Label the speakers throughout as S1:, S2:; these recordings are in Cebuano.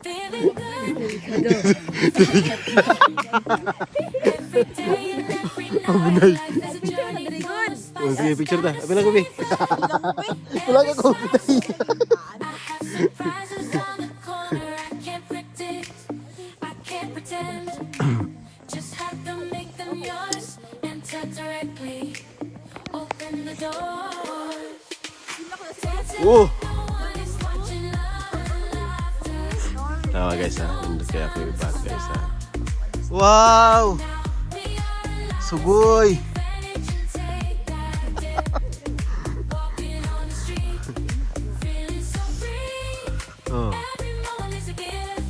S1: Feeling good. Every day and every night. Life is a journey full of
S2: Oh,
S1: spices.
S2: sige, picture ta. Apil ako, bi. Wala ka ko.
S1: I have surprises on the corner I can't predict. I can't pretend. Just have to make them yours. Enter directly. Open the door. Dancing
S2: Oh.
S1: like no one is watching. Love and laughter.
S2: Tama, guys, ha. Nindot kaya ako yung iba, guys, ha. Wow!
S1: We are alive.
S2: Sugoy!
S1: Advantage and take that dip. Walking on the street, feeling so free.
S2: Oh.
S1: Every moment is a gift.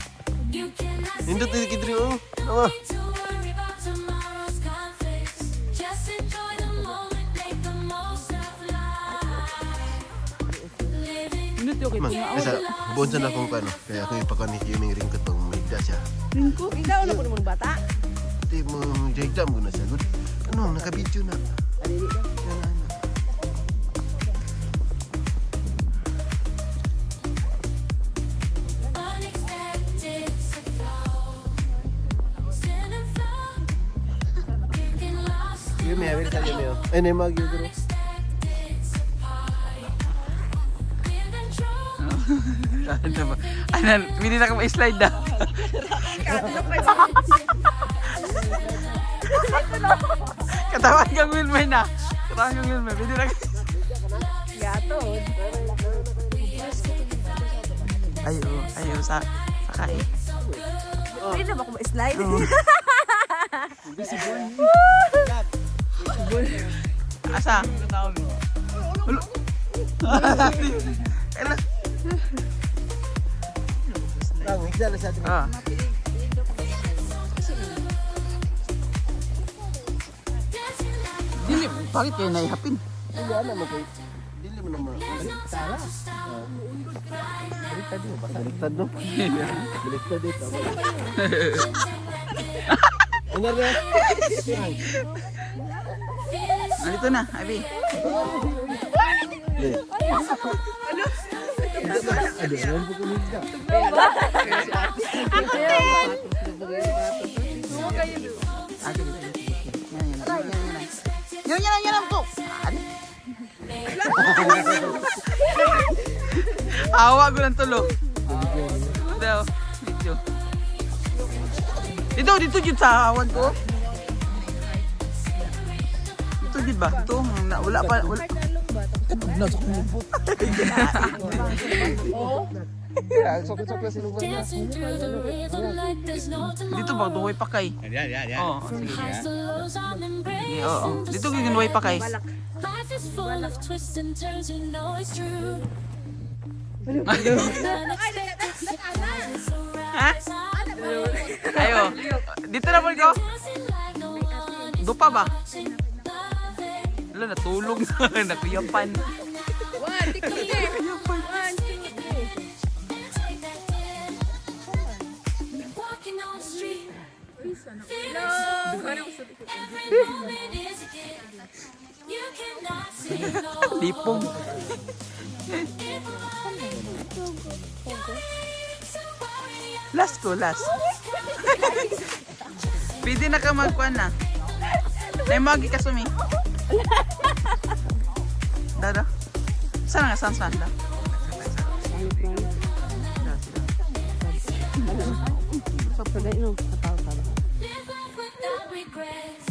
S1: You cannot
S2: Nindot
S1: see.
S2: ni kidri, oh. Tama.
S1: Need to worry about tomorrow's conflicts. Just enjoy the moment, make the most of life. Living
S3: Nindot yung
S2: Man,
S3: kay
S2: kasi buon sa na akong kano. Kaya ako ipakon ni Yuming ring katong mahigda siya.
S3: Ringko.
S4: Ikaw na po naman bata.
S2: Di mo higda mo na siya. Good. Ano, naka-video na.
S4: Alili ka.
S2: Yan, ano.
S1: Unexpected flow. Sin and flow. Getting lost in
S2: Yumi, awil sa Yumi, oh. Ay, na mag yun.
S1: unexpected surprise. In control.
S3: Ano ba? Ano, hindi na ka ma-slide na. Katawan kang Wilmer na. Katawan kang Wilmer. Hindi na ka.
S4: Gato.
S3: Ayo, ayo sa sakay.
S4: Pwede na ba ako ma-slide?
S3: Asa? Ulo. Ela.
S2: Lang, higda na siya.
S3: Ah. Dili, bakit kayo naihapin?
S2: Hindi, ano mo kay. Dili mo naman. Tara. Baliktad mo ba? Baliktad, no? Baliktad dito. Ano na?
S3: Nandito na, Abi.
S2: Hindi. Ano? Ano? Ano po kumigda?
S3: Ah, sige, sige, sige. Yan, yan, yan, yan, yan. Yan, yan, yan, yan, ko. Ano? Awa ko ng tulo. Daw, video. Dito, dito jud sa awan ko. Dito jud ba? Ito, na, wala pa, wala.
S1: Dancing through the rhythm like there's no
S3: Dito ba,
S1: tomorrow.
S3: duway pa kay.
S5: Yan, yan, yan.
S3: Oo, sige.
S1: Highs to lows, I'm
S3: Sige, oo.
S1: embracing the
S3: Dito giginway pa kay.
S1: Life is full of twists and turns, you know it's true. Unexpected surprises
S3: Ha?
S1: arise our way.
S3: Ayo. Dito na po ko.
S1: Dancing like no one is
S3: Dupa ba?
S1: watching. Love it.
S3: Wala, natulog na. Nakuyapan.
S4: One, two, three. One, two, three.
S1: And take that dip. Walking on the street, feeling so free. Every moment is a gift. You cannot say no.
S3: Lipong.
S1: If loving, you need to worry.
S3: Last ko, last. Pwede na ka magkuhan na. Naimagi ka sumi. Dada. Saan nga? Saan saan? Da? Da, sila.
S1: Live life without regrets.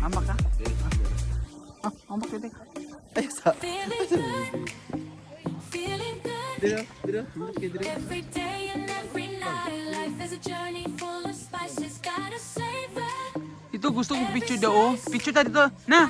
S3: Ambak ka? Ah, ambak ka.
S2: Ay, sa.
S1: Feeling good, feeling good.
S2: Dito, dito. Dito.
S1: Every day and every night, life is a journey full of spices. Gotta savor.
S3: Dito gusto kong picture daw oh. Picture ta dito. Na.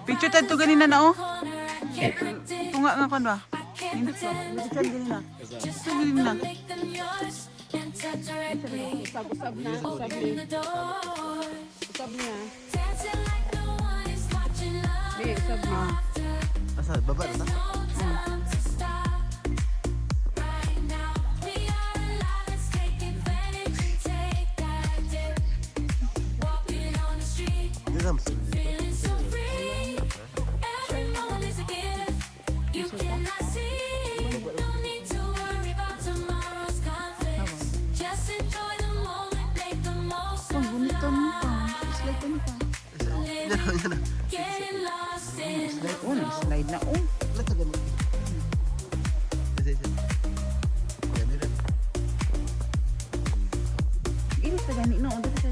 S3: Picture ta dito ganina na oh.
S1: Corner, I can't predict.
S3: Tunga nga kan ba?
S1: I can't
S3: Nindot ba?
S1: pretend.
S3: Picture ganina.
S1: Just
S3: Ito
S1: have
S3: ganina.
S1: to make them yours and touch directly.
S4: Usab na. Usab
S1: Open the doors.
S4: Usab na.
S1: Dancing like no one is watching. Love
S4: Di, usab na.
S1: laughter.
S2: Asa, baba na
S1: There's
S2: ta?
S1: no time to stop. Right now, we are alive. Let's take advantage and take that dip.
S2: Daghan man sila dito.
S1: Feeling so free. Every moment is a gift. You cannot see. No need to worry about tomorrow's conflicts. Just enjoy the moment, make the most
S3: Ang
S1: of
S3: gunit mo pa. Slide ka pa.
S2: Yan na, yan na.
S1: getting lost in the
S3: Oh, nag-slide na oh.
S2: Wala ta gamit. Isa, isa. Yan, yan.
S3: Ilis na gani no, dito sa.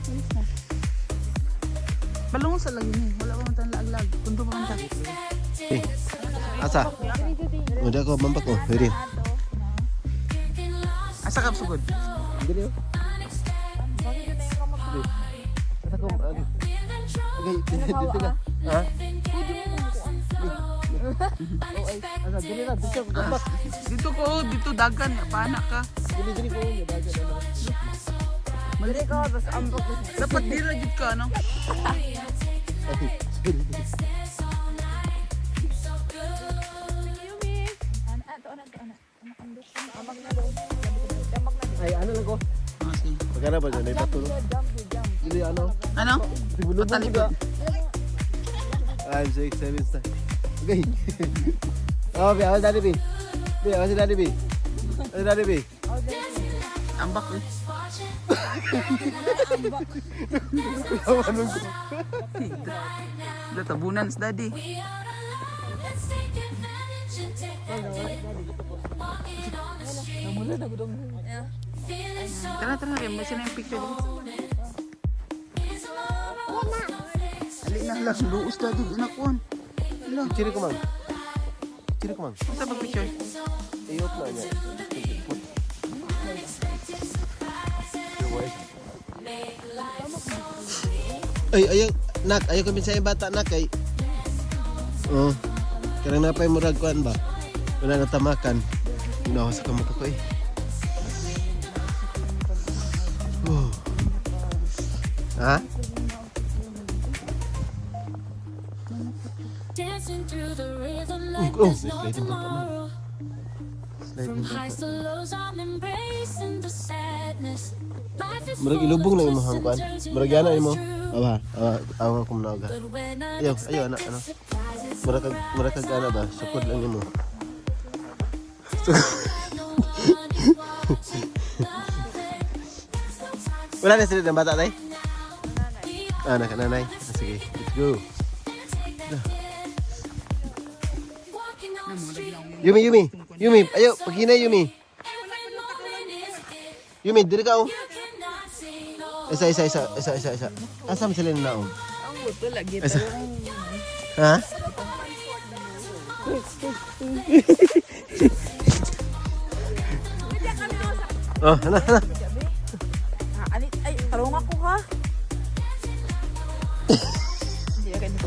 S3: Ilis na. Balungon sa lagi ni, wala pa man tan laag-lag. Kundo pa man ta.
S2: Eh, asa? Udah ko mampak oh, diri.
S1: getting lost
S3: Asa ka sugod?
S2: Diri oh. Asa ko okay, dito ka. Ha? Asa diri na dito ko gampak.
S3: Dito ko, oh, dito dagan, paana ka.
S2: Dili dili ko yun, dagan ano.
S3: Mali
S4: Ko, basta ambok.
S3: Dapat dira jud ka no.
S2: Ay, sorry. Ay, ano lang ko?
S3: Ah, sige.
S2: Pagkana ba dyan? May bato no? Dili ano?
S3: Ano?
S2: Siguro
S3: Patalikod.
S2: 5, 6, 7, 8. Okay. Oh, bi, awas daddy bi. Bi, awas si daddy bi. Awas si daddy bi.
S3: Ambak eh.
S2: Anong
S3: Databunan sa daddy.
S1: We are alive. Let's take advantage and take that dip. Walking on the street. Feeling so
S3: Tara, tara, kay mo sila yung picture dito.
S1: is tomorrow's conflicts.
S3: Ali na lang, luos daddy, di na kuan.
S2: Chiri ko mang. Chiri ko mang.
S3: Unsa ba picture?
S2: I-off na niya.
S1: Unexpected surprises make life so sweet.
S2: Ay, ayaw, nak, ayaw kami sa bata, nak, ay. Oh, karang napay murag kuan ba? Wala na tamakan. Ginawa sa kamot ako eh. Oh. Ha?
S1: Dancing through the rhythm like
S2: Oh,
S1: there's no
S2: slide yung bata, ma'am.
S1: tomorrow.
S2: Slide
S1: From
S2: mo ba?
S1: highs to lows, I'm embracing the sadness. Life is
S2: Murag
S1: full
S2: ilubong
S1: of
S2: lang imo
S1: twists and
S2: hangkuan.
S1: turns, you
S2: Murag yana
S1: know
S2: imo.
S1: it's true.
S2: Awa, awa, awa kum na
S1: But when
S2: Ayaw, ayaw, anak,
S1: unexpected
S2: ano.
S1: surprises
S2: Murag kag ana ba? Sukod lang imo.
S1: no one is watching, nothing. There's no time to
S2: Wala na sila ng bata tay?
S1: we
S2: Ah, naka nanay. Ah, sige, let's go.
S1: take that dip. Walking on the street,
S2: Yumi, Yumi. Yumi, ayo, paghinay Yumi.
S1: every moment is a gift.
S2: Yumi, diri ka oh.
S1: You cannot say no.
S2: Isa, isa, isa, isa, isa, isa. Asa man sila naog?
S4: Ang buto lagi.
S2: Isa. Ha? Oh, ano, ano?
S4: Ani, ay, tarong ako ha. Hindi ka ganito.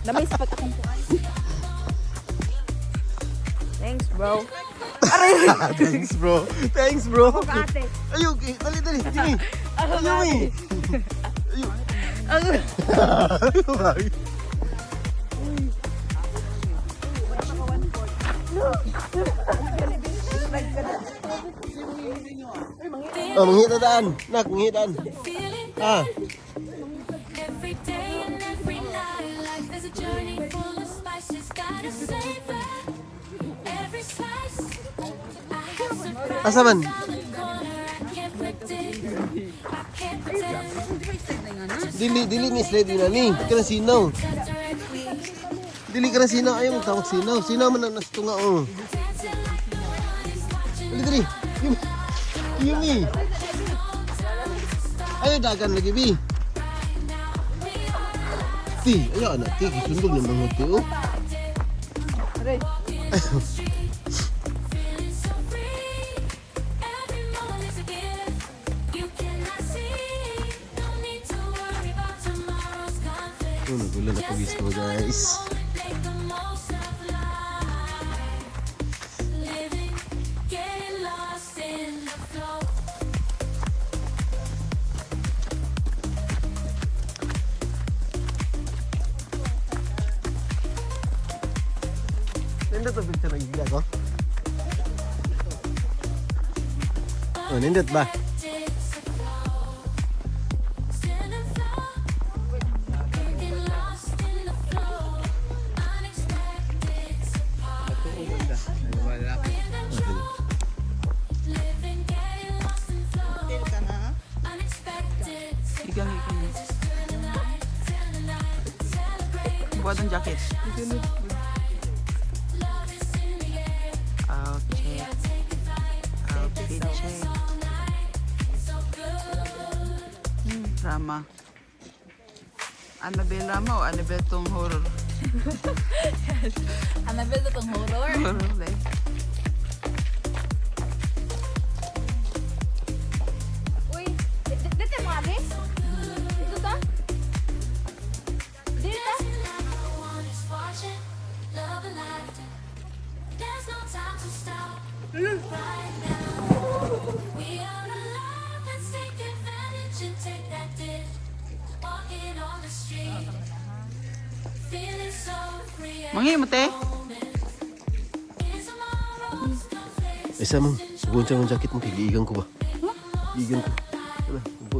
S4: Na-miss pa akong kuan. Thanks, bro.
S2: Thanks, bro. Thanks, bro.
S4: Ate.
S2: Ayo, okay. Dali, dali. Yumi. Yumi. Ayo. Oh, manghita daan. Nak, manghita daan.
S1: Feeling
S2: Ah.
S1: every day and every night. Life is a journey full of spices. Gotta savor every slice. I have surprises
S2: Asa man?
S1: on the corner. I can't predict. I can't pretend.
S2: Dili, dili ni slide din na ni. Kanang sinaw.
S1: Touch directly.
S2: Dili ka na sinaw. Ayaw mo tawag sinaw. Sinaw man ang nastunga oh.
S1: Dancing like no one is watching.
S2: Dali, dali. Yumi. Yumi. Ayaw dagan lagi bi. Ti, ayaw anak ti. Kisundog ng mga ti oh.
S1: Feeling so free. Every moment is a gift. You cannot see. No need to worry about tomorrow's conflict.
S2: Oh, nagulan ako
S1: Just
S2: gusto
S1: enjoy the
S2: guys.
S1: moment, make the most of life. Living, getting lost in the flow.
S2: Nindot ang picture ng gila ko. Oh, nindot ba?
S1: It's a flow. Send a flow.
S3: Igang igang. Buhat ang jacket. Outfit. Outfit check. Rama. Annabelle Rama o Annabelle tong horror?
S4: Annabelle na tong horror.
S3: Horror eh.
S4: Uy, dito mo abi? Dito ta? Dito ta?
S1: No one is watching, love and laughter. There's no time to stop right now. We are alive, let's take advantage and take that dip. Walking on the street, feeling so free.
S3: Mangi mo te?
S1: Moment. Is tomorrow's conflicts.
S2: Ay, sa mong, bunsang ang jacket mo, kay giigang ko ba? Giigang ko. Ano, ubo.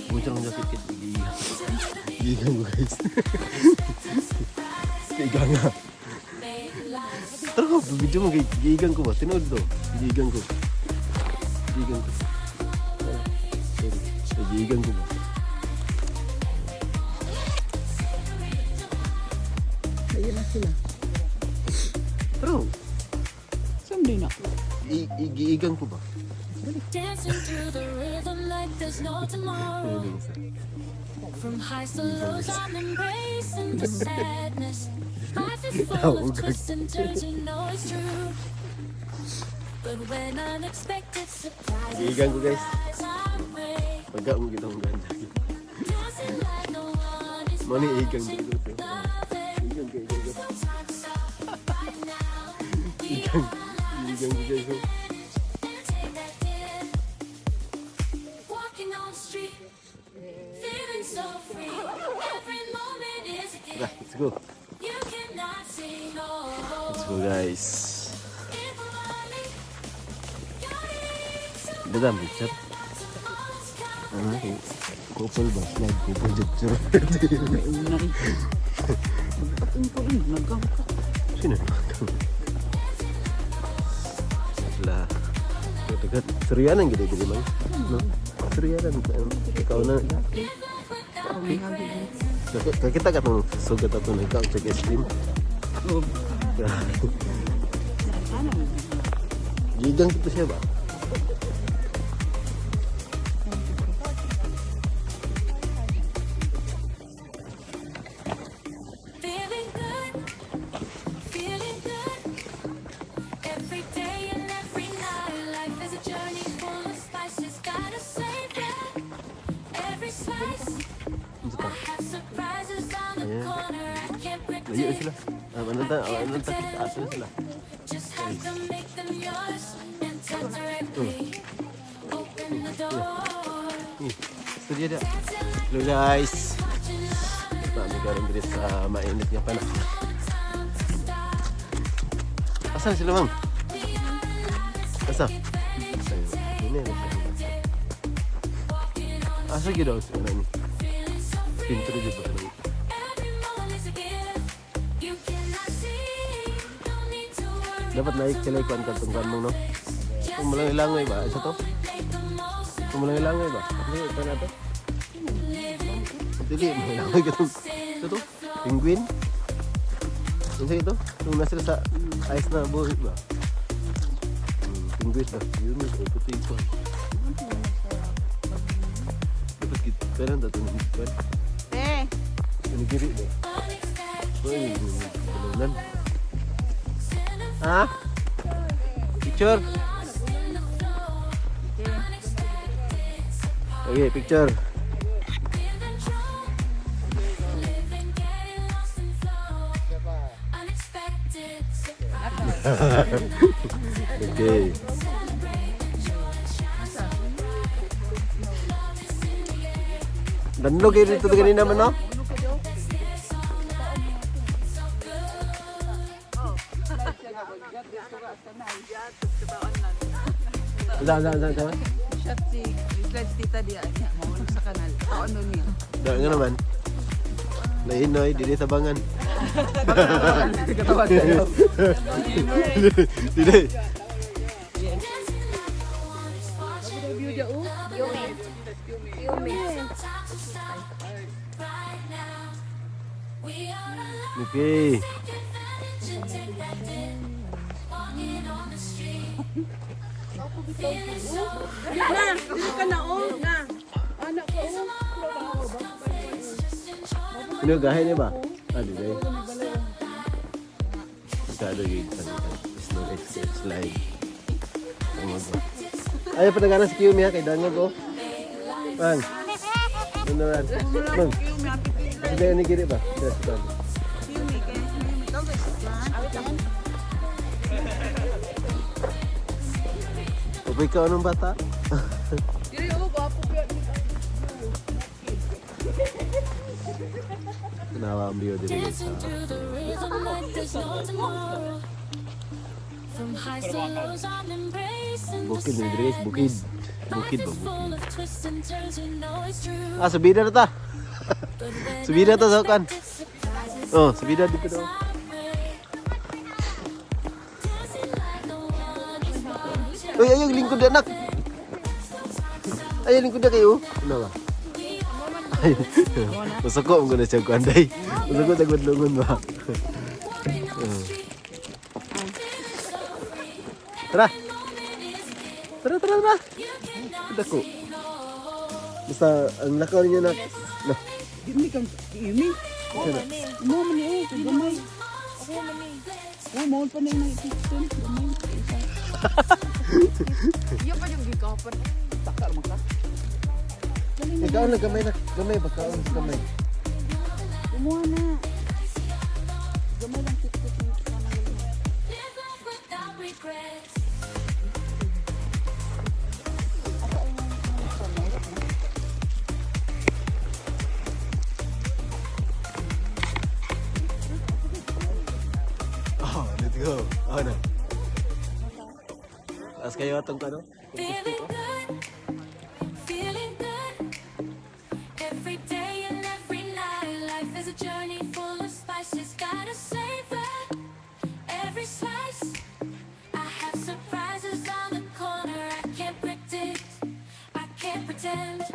S2: Bunsang ang jacket kay giigang. Giigang ko, guys. Kay nga. Tara, video mo, kay giigang ko ba? Tinood to. Giigang ko. Giigang ko. Tara, sorry. Kay giigang ko ba?
S3: Ayun na sila.
S2: Tara,
S3: Saan din na?
S2: Giigang ko ba?
S1: Dancing through the rhythm like there's no tomorrow. From highs to lows, I'm embracing the sadness. Life is full of twists and turns, you know it's true. But when unexpected surprises
S2: Giigang ko, guys.
S1: arise, I'm way
S2: Pagka mo kita mong jacket.
S1: dancing like no one is
S2: Mani igang
S1: watching.
S2: ko.
S1: Loving,
S2: Igang ko, igang ko.
S1: there's no time to stop right now. We
S2: Igang.
S1: are alive, let's
S2: Igang ko,
S1: take
S2: guys. Oh.
S1: advantage and take that dip. Walking on the street, feeling so free. Every moment is a
S2: Tara,
S1: gift.
S2: let's go.
S1: You cannot say no.
S2: Let's go, guys.
S1: If I'm only got it,
S2: Dadam, picture.
S1: tomorrow's
S2: Ano? Couple ba? Slide, couple job. Sure.
S3: May una rin. Pagpating ko rin. Nagkam ka.
S2: Sino? Wala. Dagat. Suryanan gede dili man. No? Suryanan. Ikaw na.
S3: May hagi.
S2: Kakita ka tong sugat ato na ikaw check ice cream.
S3: Oh. Ano?
S2: Gigang kito siya ba?
S1: Feeling good, feeling good. Every day and every night, life is a journey full of spices. Gotta savor every slice.
S2: Unsa ta?
S1: I have surprises on the
S2: Ayan.
S1: corner. I can't
S2: Layo
S1: predict.
S2: sila. Ah, ano ta? Ah, ano ta? Ato sila.
S1: Just have to make them yours and touch directly. Open the door.
S2: Eh, studio dia.
S1: Dancing like
S2: Hello guys.
S1: watching love.
S2: Marami ka rin diri sa mainit nga panahon.
S1: Time to stop.
S2: Asan sila ma'am?
S1: We are alive. Let's
S2: Asa?
S1: take advantage and
S2: Ayun.
S1: take
S2: Yun na, yun.
S1: Walking on the
S2: Asa gyud daw sila ni?
S1: feeling so free.
S2: Pinto jud ba kanang
S1: Every moment is a gift. You cannot see. No need to worry
S2: Dapat
S1: about
S2: naik sila ikuan katong kuan mong no.
S1: Just
S2: Kung malang ilangoy ba? Isa to?
S1: make the most of
S2: Kung malang ilangoy ba? Hindi, ito na to.
S1: living.
S2: Dili, malang ilangoy katong. Ito to? Penguin? Unsa ito? Nung nasa sa ice na buhi ba? Penguin ba? Yun, ay puti ko. Dapat kit, pero ang datong kuan.
S3: Te!
S2: Onigiri ba? Uy,
S1: Unexpected
S2: bulunan. Ha? Picture?
S1: lost in the flow. Unexpected
S2: Okay, picture.
S1: in control. Living, getting lost in flow. Unexpected surprise.
S2: Okay.
S1: Celebrate the joy that shines so bright. Love is in the air.
S2: Danlog kayo dito kanina man, no?
S1: That's this all night. So good.
S2: Saan, saan, saan, saan?
S3: Shot si Slide si tita diya niya. Mahulog sa kanal. Taon nun niya.
S2: Daan nga naman. Lainoy, dili tabangan.
S3: Katawag kayo.
S2: Dili.
S1: Dancing like no one is watching.
S4: Yumi.
S1: No time to stop right now. We are alive.
S2: Okay.
S1: Take advantage and take that dip. Walking on the street. Feeling so
S4: Na, dili ka na oh. Na. Anak ko oh.
S1: tomorrow's conflicts. Just enjoy the
S2: Ano gahe niya ba? Ah, di ba? Masyado yung snow X slide. Ayaw pa nagana si Kiyumi ha, kay Dangog oh. Pang. Ano na? Mang.
S3: Yumi, ate Pila.
S2: Hindi ni giri ba? Hindi sa tabi.
S3: Yumi, kay Yumi. Tawag sa one.
S2: Upay ka anong bata?
S4: Dili oh, gwapo pa.
S2: Tunawa ang biyo diri guys.
S1: Dancing to the rhythm like there's no tomorrow. From highs to lows, I'm embracing the
S2: Bukid ni diri guys, bukid.
S1: sadness.
S2: Bukid
S1: Life
S2: ba
S1: is
S2: bukid?
S1: full of twists and turns, you know it's true.
S2: Ah, subida na ta.
S1: But when
S2: Subida ta sa kan.
S1: unexpected surprises
S2: Oh, subida dito daw.
S1: my way, dancing like no one is watching.
S2: Uy, ayaw lingkod anak. Ayaw lingkod na kayo. Ano ba? Ay, Masuko mo na siya kuanday. Masuko sa gudlungon ba?
S1: Walking on the street, feeling so free.
S2: Tara,
S1: Moment is big,
S2: tara, tara, tara.
S1: you cannot
S2: Dako.
S1: see no.
S2: Basta ang lakaw ninyo na. No.
S3: Yumi kang Yumi. Mo man ni eh, gamay. Oh, mo pa na yung kitchen. Gamay.
S4: Iya pa yung gikapan.
S3: Taka man ka.
S2: Ikaw na gamay na gamay ba kaon sa gamay.
S3: Kumuha na. Gamay lang kitchen ni sana.
S1: Live life without regrets.
S2: Oh, let's go. Oh na. Taas kayo atong kano?
S1: Feeling good, feeling good. Every day and every night, life is a journey full of spices. Gotta savor every slice. I have surprises on the corner. I can't predict, I can't pretend.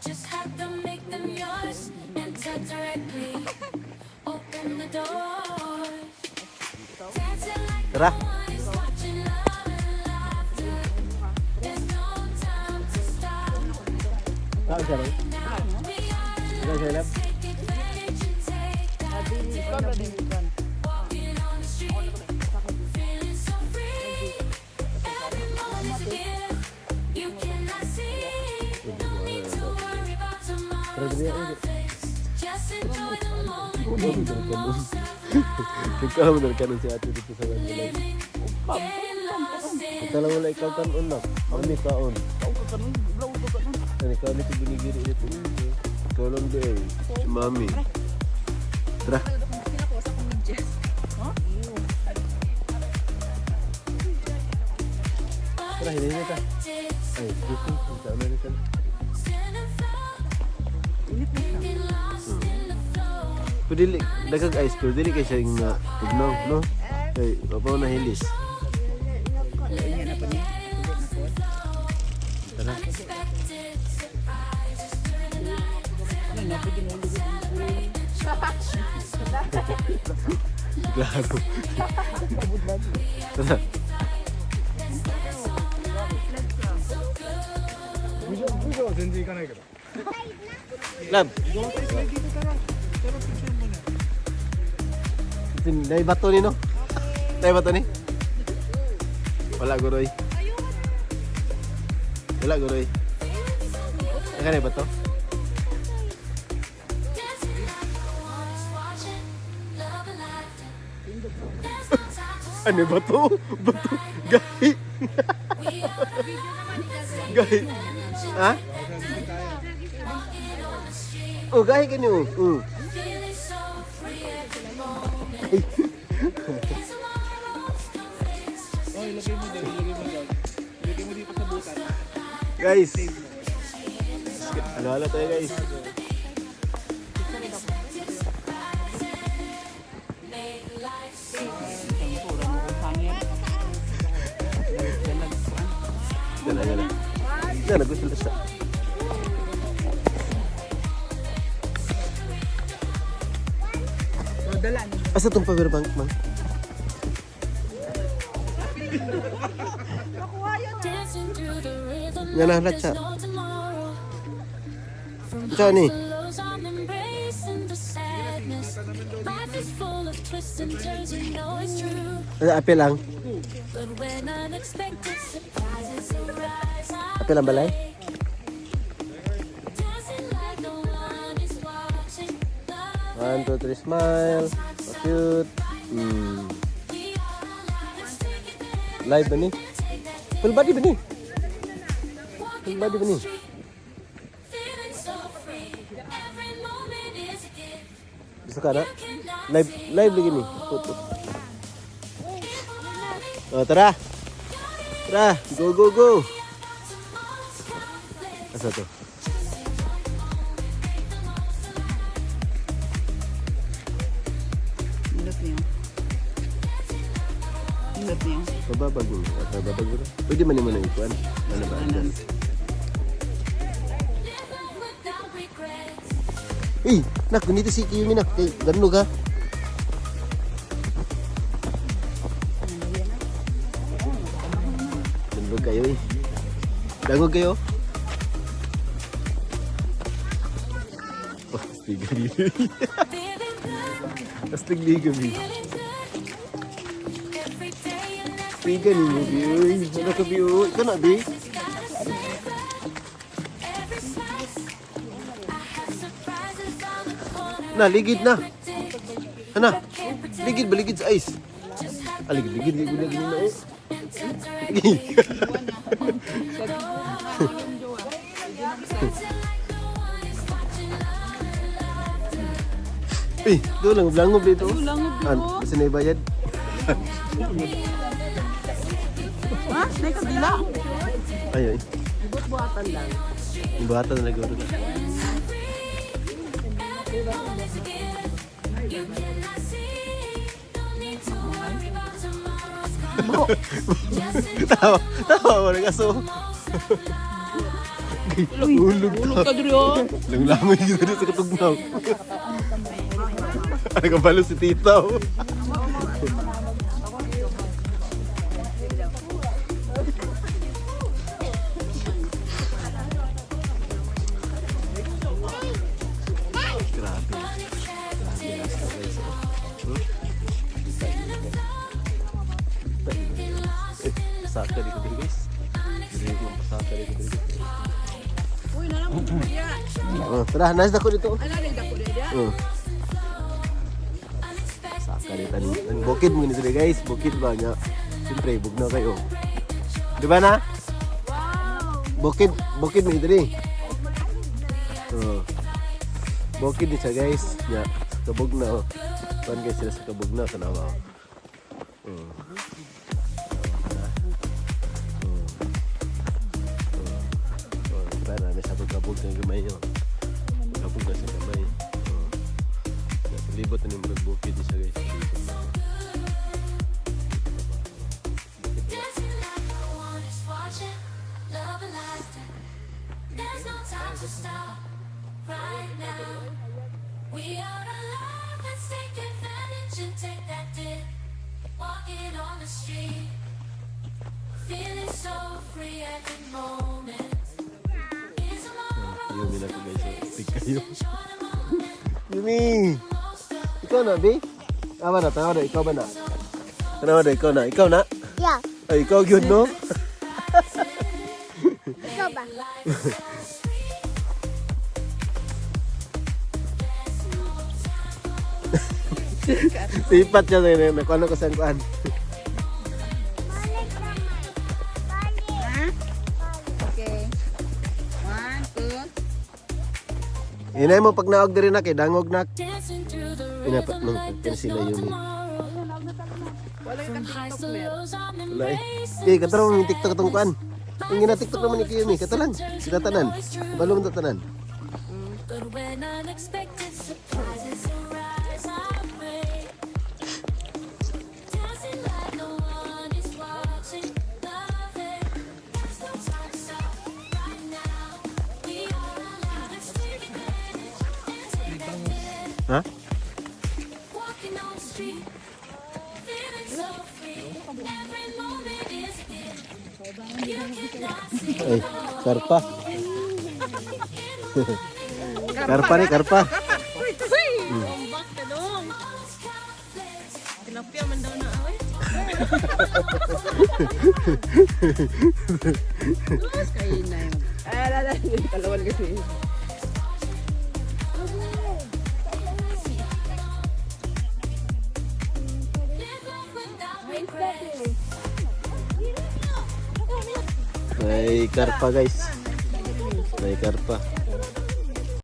S1: Just have to make them yours and touch directly. Open the doors. Dancing like
S2: Tara.
S1: no one is watching, love and laughter. There's no time to stop.
S2: Kaon siya rin?
S1: Now we are
S2: Kaon siya lab?
S1: take advantage and take that dip. Walking on the street, feeling so free. Every moment's a gift you cannot see. No need to worry about tomorrow's conflicts. Just enjoy the moment, make the most of life.
S2: Ikaw mo kanon si ate dito sa kanila.
S1: Living, getting lost in
S2: Ikaw lang wala ikaw kanon na. Mami kaon.
S3: Tao ka kanon, blaw ka kanon.
S2: Ano ikaw nito binigiri dito. Ikaw lang di eh. Si mami. Tara.
S4: Pinakuha sa kong medyas.
S2: Tara, hinihini ka. Ay, excuse me. Punta na rin ka.
S1: Stand and flow,
S3: Init na siya.
S1: get lost in the flow.
S2: Pero dili, dagag ice cream, dili kay siya yung na tugnaw, no? Kay, papaw na hilis.
S3: Kaya na pa niya.
S2: Tara.
S1: Unexpected surprises during the night.
S3: Ano na pwede mo ulit.
S1: Celebrate the joy shines so
S2: Gago. Tara.
S1: Let's dance all night. So good.
S5: 部長は全然行かないけど。
S2: Lab. Dai bato ni no? Dai bato ni? Wala guroy. Wala guroy. Aka na bato?
S1: Dancing like no one is watching. Love and laughter. There's no time to stop.
S2: Ano bato? Bato. Gahi.
S1: We are
S2: Gahi. Ha?
S1: walking on the street,
S2: Oh, gahi kanyo. Oh.
S1: feeling so free every moment. And tomorrow's conflicts. Just
S5: Oh, ilagay mo dyan, ilagay mo dyan. Ilagay mo dito sa butan.
S2: Guys. Halo-halo tayo guys.
S1: unexpected surprises make life so
S3: Ang pura mo kong pangit. Dalag kuan.
S2: Dala, dala. Na, nagusto siya.
S3: Oh, dala ni.
S2: Asa tong power bank, man?
S1: Dancing through the rhythm
S2: Nga na,
S1: like there's
S2: latsa.
S1: no tomorrow. From
S2: Unsa ni?
S1: highs to lows, I'm embracing the sadness. Life is full of twists and turns, you know it's true.
S2: Ano, apel lang.
S1: But when unexpected surprises arise, I
S2: Apel ang balay?
S1: dancing like no one is watching. Love
S2: One, two, three, smile. So cute.
S1: We are alive. Let's take it there
S2: Live ba ni?
S1: and take that
S2: Full body ba ni?
S1: walking
S2: Full body
S1: on
S2: ba
S1: the
S2: ni?
S1: street, feeling so free. Every moment is a gift.
S2: Gusto ka na?
S1: You cannot
S2: Live,
S1: say
S2: live lagi ni.
S1: no.
S2: Puto. Oh, tara. Tara, go, go, go.
S1: Tomorrow's conflict.
S2: Asa to?
S3: Nindot niyo. Nindot niyo.
S2: Pababag mo. Pababag mo. Pwede man mo na ikuan. Ano ba?
S3: Ano?
S1: Live life without regrets.
S2: Eh, nak, ganito si Kiyumi nak. Kay, ganun ka. Ganun kayo eh. Dangog kayo. Oh, astig dito.
S1: Feeling good,
S2: Astig liga, bi.
S1: feeling good. Every day and every
S2: Tiga ni mo, bi. Uy, ano ka, bi? Uy, ikaw na, bi.
S1: It's got a savor. Every slice. I have surprises on the corner.
S2: Na, ligid na.
S1: Predict,
S2: Ana,
S1: can't pretend.
S2: ligid ba, ligid sa ice?
S1: Just have
S2: Ah, ligid,
S1: to
S2: ligid,
S1: make
S2: ligid,
S1: them
S2: ligid na eh.
S1: yours and touch directly. Open the door. Dancing like no one is watching. Love and laughter.
S2: Eh, doon lang, langob dito.
S3: Langob
S2: An, kasi na ibayad.
S3: Ha? Nay kabila.
S2: Ay, ay. Buhatan lang. Buhatan na guro.
S1: Every moment's a gift. You cannot see. Don't need to worry about tomorrow's coming. Just enjoy
S2: Tawa, tawa, wala kaso.
S1: the most of life.
S2: Ulog
S3: Ulog ka diri oh.
S2: Langlangoy kita dito sa katugnaw. Ano ka balo si Tita? Oh. Grabe.
S1: Unexpected.
S2: Hmm?
S1: Getting lost in the
S2: Saka dito dito guys. Dito ko saka dito dito.
S4: Uy, nalang mo diya.
S2: Oh, tara, nice dako dito.
S4: Ano rin dako diya?
S2: Oh. Saka dito. Ang bukid mo ni guys, bukid ba niya? Siyempre, bugnaw kayo. Di ba na? Bukid, bukid mo diri. Oh. Bukid ni siya guys. Nya, sa kabugnaw. Kuan guys sila sa kabugnaw tanawa. Oh. Oh. Oh. Oh. Oh, diba na may sabog-kabog na gamay oh. Kabog na sa gamay. Oh. Nya, palibot na ni murag bukid ni siya guys. Palibot na.
S1: Dancing like no one is watching. Love and laughter. There's no time to stop right now. We are alive. Let's take advantage and take that dip. Walking on the street, feeling so free every moment. Is tomorrow
S2: Yumi na ko guys. Oh. Astig kayo.
S1: enjoy the moment.
S2: Yumi! Ikaw na, Bi? Tama na, tama na. Ikaw ba na? Tama na, ikaw na. Ikaw na?
S6: Yeah,
S2: Ay, ikaw yun, no?
S6: ikaw ba?
S2: Sipat siya na yun. Nakuha ko sa kuan.
S6: Balik naman. Balik.
S3: Ha? Okay. One, two.
S2: Hinay mo pag naog diri na kay dangog na.
S1: Dancing through the
S2: Pinapat
S1: rhythm
S2: nung
S1: like there's
S2: sila
S1: no
S2: Yumi.
S1: tomorrow.
S4: Wala yung
S1: From highs
S4: TikTok
S1: to
S4: mer.
S1: lows, I'm
S2: Wala eh.
S1: embracing
S2: Eh, kataro yung TikTok itong kuan. Yung gina TikTok naman ni Kiyumi. Katalan. Sila tanan. Balo mo tanan.
S1: But when unexpected surprises arise, I pray. Dancing like no one is watching, loving. There's no time to stop right
S2: Ha?
S1: Walking on the street, feeling so free. Every moment is a gift. You cannot see
S2: Ay, karpa. Karpa ni, karpa.
S4: Umbak ka dong. Tilapia man daw na away. Lus kayo na yun.
S3: Ay, ala, ala. Kalawan kasi.
S1: Live life without regrets.
S2: May karpa, guys. May karpa.